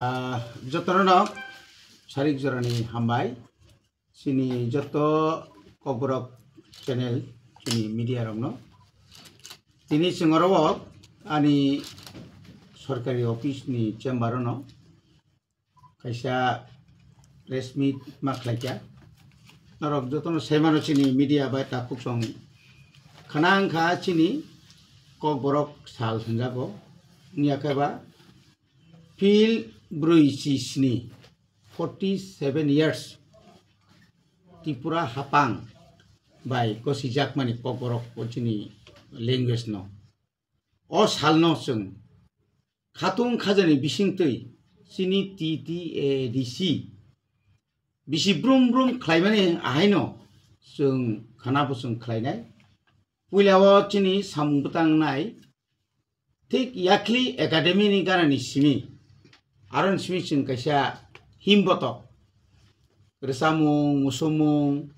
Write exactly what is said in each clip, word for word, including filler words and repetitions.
Ah, jotono no sarik jorani hambai. Chini joto Kokborok channel, chini media rokno. Tini chwng oro o ani sorkari office ni chamber o no kaisa press meet ma khlaikha. Norok jotono sai mano chini media bai takhuk song khana wngkha chini Kokborok sal hwnjago. Wngya khe ba phil brwi chi sni, forty seven years Tripura hapang bai gosijakmani Kokborok o chini language no. O salno chwng khatung khajani bisingtwi chini T T A D C bisi brum brum khlaimani ahaino chwng khana bo chwng khlainai. Puila o chini samung bwtang nai thik yakli academy ni ganani simi aron simi chwng kaisa himbotok rwchapmung, muchungmung,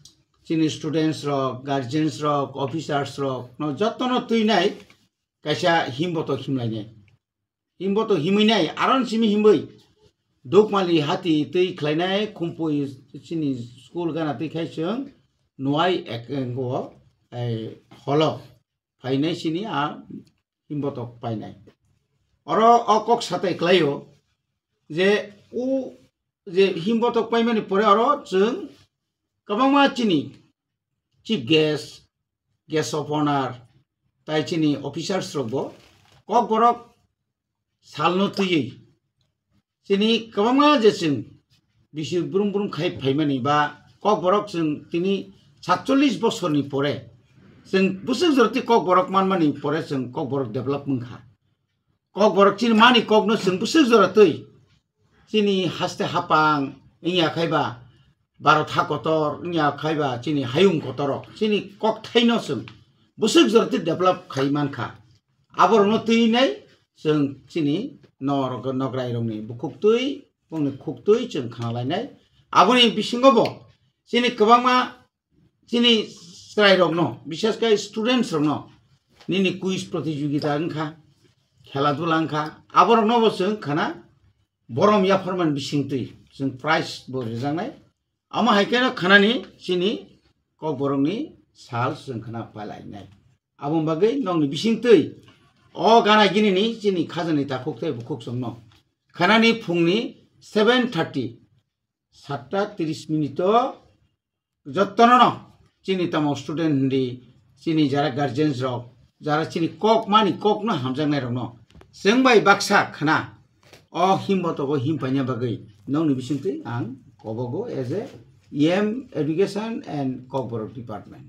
chini students rok, guardians rok, officers rok no jotono twinai kaisa himbotok himlainai. Himbotok himwinai, aron simi himwi. Dukmali hati twi khlainai, khumpui chini school gana twi khai chwng nuai ek, engo, ei, holo phainai chini a himbotok painai. Oro o kok satai klaio je u je himbotok paimani pore oro chwng kwbangma chini chief guest, guest of honor, tai chini officers rokbo Kokborok salno twiwi chini kwbangma je chwng bisi brum brum khai phaimani ba Kokborok chwng tini satchollish bosorni pore chwng bwswk joroti Kokborok manmani pore chwng Kokborok develop wngkha. Kokborok chini mani kokno chwng bwswk jora twi chini haste hapang wngya khai ba Bharat ha kotor wngya khai ba chini hayung kotoro chini kokthaino chwng bwswk jora twi develop khai mankha. Aborokno twinai chwng chini norok, nograi rokni bukhuk twi, bongni khuk twi chwng khna lainai. Aboni bisingo bo chini kwbangma chini chwrairokno, bishesh khe students rokno nini quiz protijogita wngkha, khela dula wngkha, aborokno bo chwng khna borom yapharmani bisingtwi chwng prize bo rwjaknai. Amo hai kheno khnani chini Kokborokni sal chwng khna palainai. Aboni bagwi nokni bisingtwi o gana ginini chini khajani takhuk tei bukhuk chwngno khnani phungni seven thirty, satta tris minute o jotono no chini tamo student hindi, chini jara guardians rok, jara chini kok mani kokno hamjaknai rokno chwng bai baksa khna o himbotogo himpaina bagwi nokni bisingtwi ang kobogo as a E M education and Kokborok department.